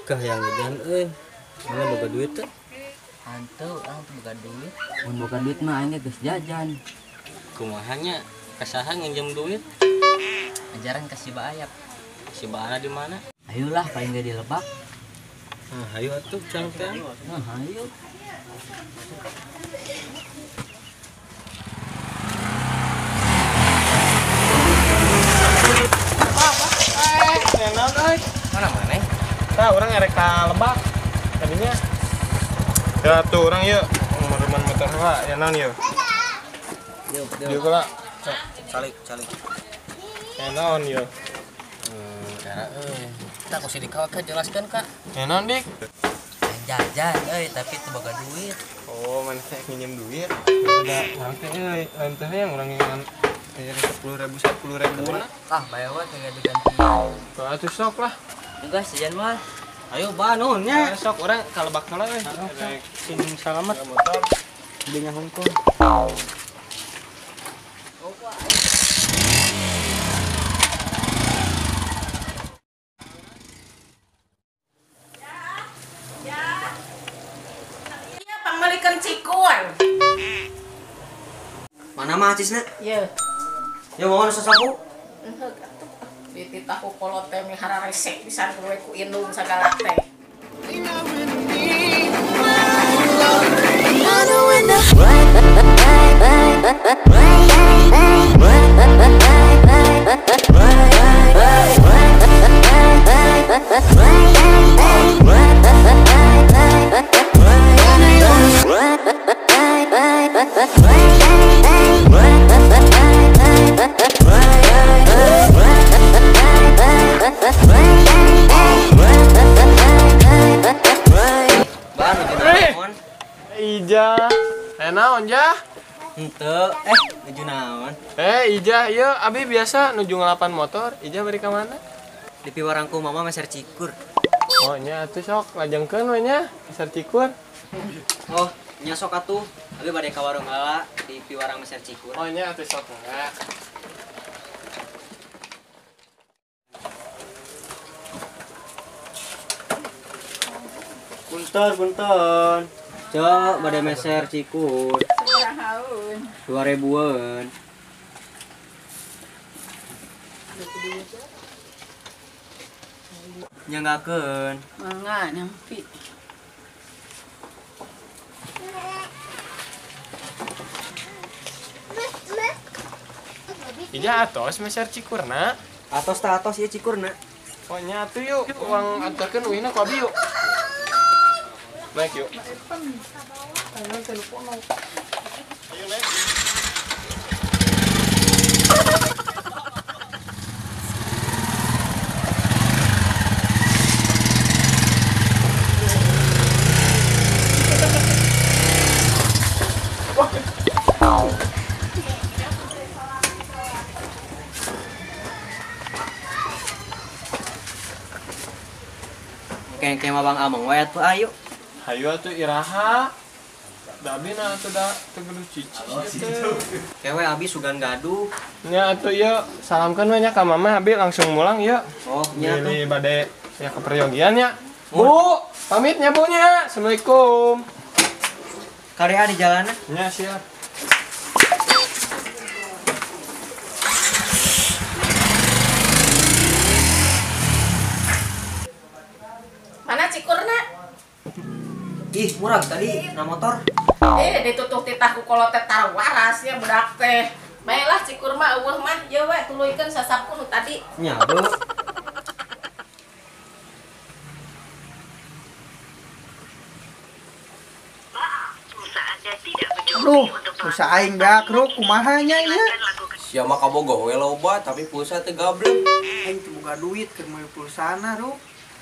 Kah yang jajan euy. Mana boga duit teh? Hantu, urang teu boga duit. Mun boga duit mah aing geus jajan. Kumaha nya? Kasaha nginjem duit? Ajaran ka si Baayap. Si Baana di mana? Ayolah paling gak di Lebak. Ah, ayo atuh cang teh. Nah, ayo. Naon euy? Mana maneh? Tah urang erek ka Lebak. Tadinya. Ya tuh urang ieu nguruman motor heula, ya naon ieu? Yuk, yuk lah. Calik, calik. Ya naon ieu? Era euy. Tah ku si Dika ka jelaskeun ka. Ya naon, Dik? Jajan euy, tapi teu boga duit. Oh, maneh teh nginjem duit. Udah, urang teh euy, lain teh yang urang nginjem 10.000 10.000 lah. Ah, bayar we teh diganti. Tuh atuh sok lah. Geus jajan mah. Ayo ba nuhun nya. Sok urang ka Lebak heula euy. Sing salamet. Motor. Beli hungkul. Iya, pangmelikeun cikur. Mana mah acisna? Ieu. Ya mohon sasapu. Heuh atuh. Dititah ku kolot teh mihara resek pisan we ku indung sagala teh. Ijah, naon Jah? Henteu, nuju naon? Ijah, ieu abi biasa nuju ngalapan motor. Ijah bari ka mana? Di piwarangku mama meser cikur. Oh, nya atuh sok lajengkeun we nya, meser cikur. Oh, nya sok atuh. Abi bade ka warung heula di piwarang meser cikur. Oh, nya atuh sok mangga. Punten, punten. Cok, bade meser cikur. Sabarahaun? 2000-an. Nyanggakeun. Mangga nyampi. Ijah atos meser cikurna. Atos tah atos ieu cikurna. Oh nya atuh yuk, uang antarkeun uihna ku abi yuk. Naik yuk. Ayo naik. Kayak mah Bang Among we atuh ayo. Hayu atuh iraha. Da abi na atuh da teu geluh cici teh. Kewe abi sugan gaduh. Nya atuh ieu salamkeun we nya ka mama abi langsung mulang ieu. Oh, nya atuh. Beli bade nya ke peryogian nya. Bu, pamit nya Bu nya. Assalamualaikum. Karea di jalanna. Nya siap. Mana cikurna? Ih, murah tadi na motor. Ditutuh titah ku kolot teh tarawaras ya budak teh. Baiklah cikur mah eueuh mah, ieu we tuluykeun sasapu nu tadi. Nya, Bu. Duh, pulsa aing beak ruk kumaha nya ieu? Sia mah kabogoh we loba tapi pulsa teu gablek. Aing teu boga duit keur meuli pulsana ruk.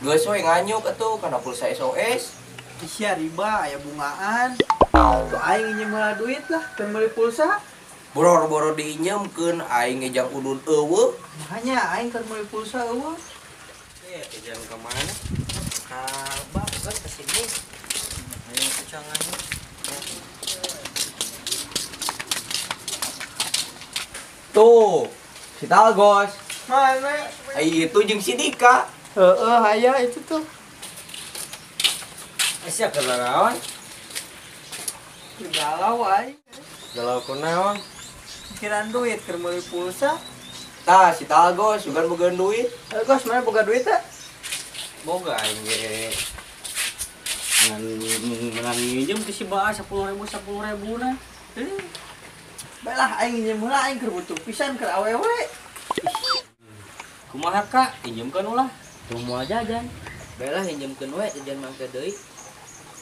Geus we nganyuk atuh kana pulsa SOS. Sia riba aya bungaan. Tuh aing nginjem heula duit lah keur meuli pulsa. Boror-boror diinjemkeun aing ngejang udun eueuh. Makanya aing keur meuli pulsa eueuh. Jalan ke mana? Ka Lebak kan ke sini. Ayo kucangan. Tuh, si Talgos. Mana? Ai itu jeung si Dika. Heeh, aya itu tuh. Sia keur naraon? Galau aing. Galau kunaon? Pikiran duit keur meuli pulsa. Tah si Talgos sugan boga duit. Gos, mana boga duit teh? Boga aing ge. Ngan nginjem ke si Baa 10.000 10.000 na. Baiklah aing nginjem heula aing keur butuh pisan keur awewe. Kumaha Kak? Injemkeun ulah. Tuh moal jajan. Baiklah injemkeun we jajan mangke deui.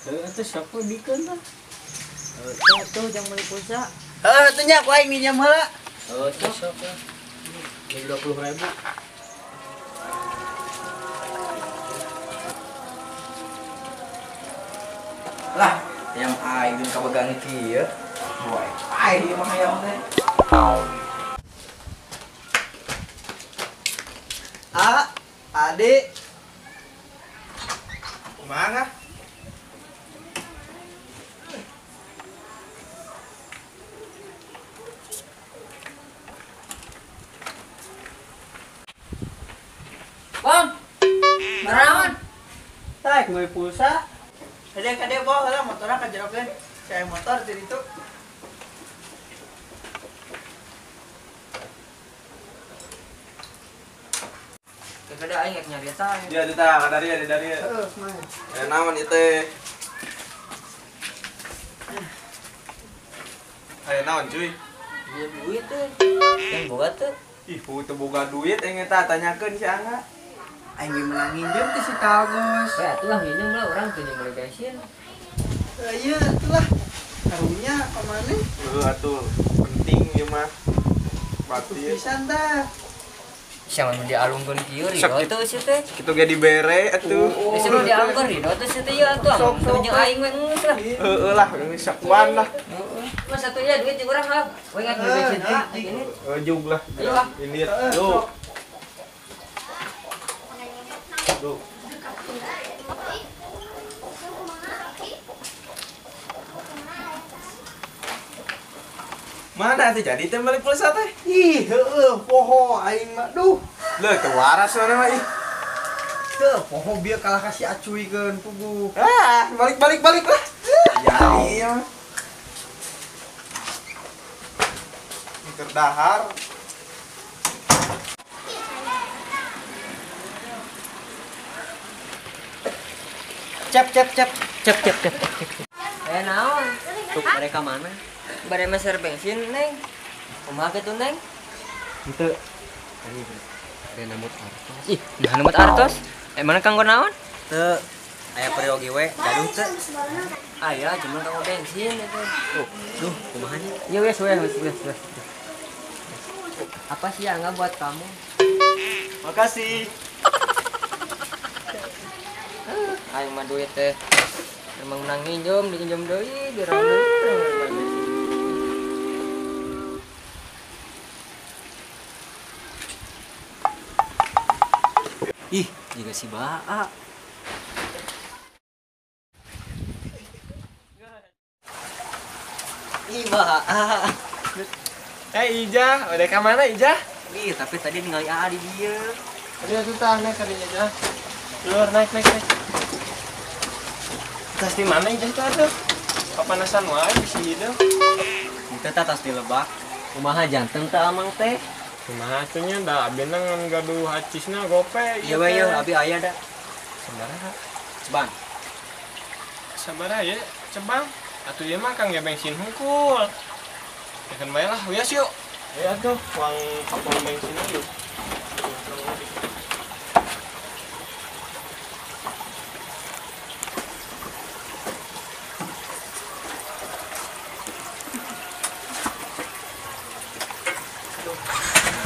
Heuh atuh sok we bikeun tah. Tuh jang meuli pulsa. Heuh atuh nya ku aing nginjem heula. Heuh sok. Jadi 20.000. Lah, yang aing jeung kabegang kieu. Boy, aing ieu mah hayam teh. A, Ade. Kumaha? Bang. Baraon. Taek meuli pulsa. Kade kade bawa heula motorna ka jerokeun. Saya motor di ditu. Kada aing rek nyarita. Dia tah, dari dari. Heeh, mah. Eh naon ieu teh? Aya naon cuy? Dia duit teh. Yang boga teh. Ih, teu boga duit aing eta tanyakeun si Angga. Aing ge meunang nginjem teh si Talgos. We atuh lah nginjem lah urang teu meuli bensin. Ieu atuh lah. Karunya ka maneh? Heuh atuh, penting ieu mah. Batin. Pisan tah. Siapa nu dialungkeun kieu ridho teu sia teh. Kitu ge dibere atuh. Geus nu dialungkeun ridho teu sia teh ieu atuh. Amun teu jeung aing we geus lah. Heueuh lah, geus sakuan lah. Heeh. Mah satu ya duit jeung urang lah. We ngan meuli bensin lah ini. Jug lah. Ini tuh. Duh. Mana tuh jadi teh balik pulsa teh? Ih, heueuh, poho aing mah duh. Leuh teu waras mana mah ih. Teu, poho bieu kalah ka si Acuikeun puguh. Ah, balik balik balik lah. Jadi ya. Keur dahar. Cep cep cep cep cep cep. Eh naon? Tuh mereka mana? Bare meser bensin, Neng. Kumaha kitu, Neng? Henteu. Ada nambut artos. Ih, nah nambut artos. Mana kanggo naon? Teu. Aya peryogi we, gaduh teu. Aya, cuman kanggo bensin eta. Oh, duh, kumaha nya? Ya wes wes wes wes. Apa sih Angga buat kamu? Makasih. Aing mah duit teh. Emang menang nginjem, diinjem deui, dirang deui. Ih, juga si Baa. Ih, Baa. Eh, Ijah, udah ke mana Ijah? Ih, tapi tadi ningali AA di dia. Tadi atuh tah naik ka dinya Ijah. Lur, naik naik naik. Tas di mana Ijah teh atuh? Kapanasan wae bisi hideung. Henteu tah tas di lebak. Kumaha janten teh amang teh? Kumaha atuh nya da abi ngan gaduh hacisna gope. Ieu we yeuh abi aya da. Sabaraha? Cebang. Sabaraha ye? Cebang. Atuh ieu mah kang ge bensin hungkul. Keun bae lah, wios yuk. Ya atuh, uang kapal bensin yuk.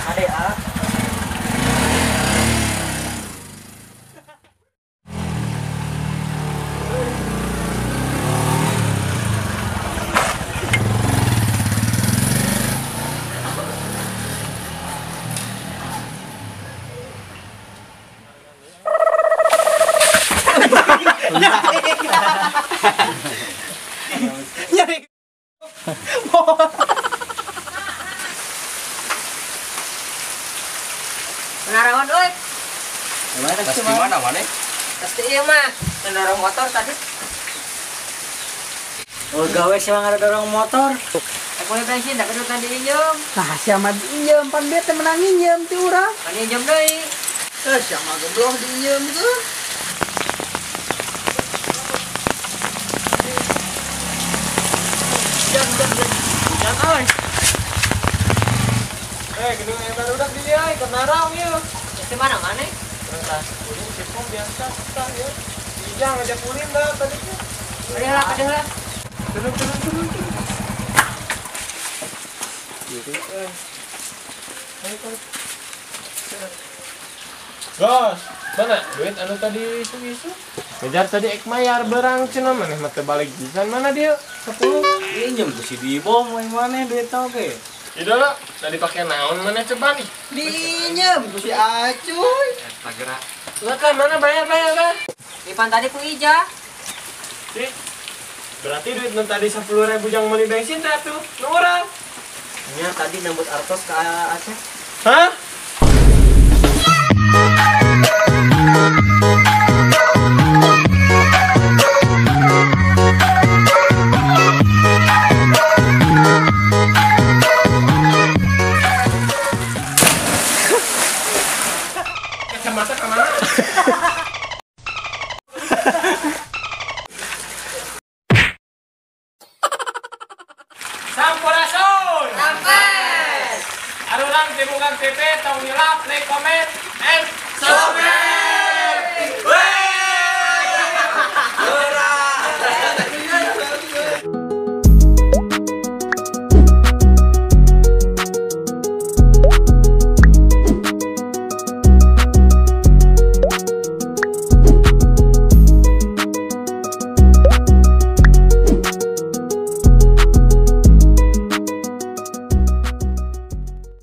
Ade a. Nyari. Penarawan euy. Tas di mana maneh? Tas di ieu mah, mendorong motor tadi. Oh, gawe sih mah ngadorong motor. Aku bensin dak kudu tadi injem. Nah, sia mah diinjem pan bete menang injem ti urang. Pan injem deui. Eh, sia mah goblok diinjem tuh. Jangan. Eh, gedung yang baru udah dia, ke narang yuk. Di mana mana? Nah, ulin sipom biasa kita ya. Ijang ngajak ulin dah tadi tuh. Ada lah. Turun. Bos, mana duit anu tadi isu-isu? Ngejar tadi ek mayar berang cenah maneh mah teu balik pisan mana dia? 10. Injem ku si Bibo moe maneh duit oge. Ieu lah, tadi pake naon maneh coba nih? Diinjem ku si Acuy. Eta gerak. Lah kan mana bayar. Ipan tadi ku Ija. Sih. Berarti duit nu tadi 10.000 jang meuli bensin teh atuh. Nu urang. Nya tadi nambut artos ke Aceh. Hah? Kacamata kemana? Sampurasun! Rampes! Arurang Timukan TV, tong hilap, like, comment, and subscribe!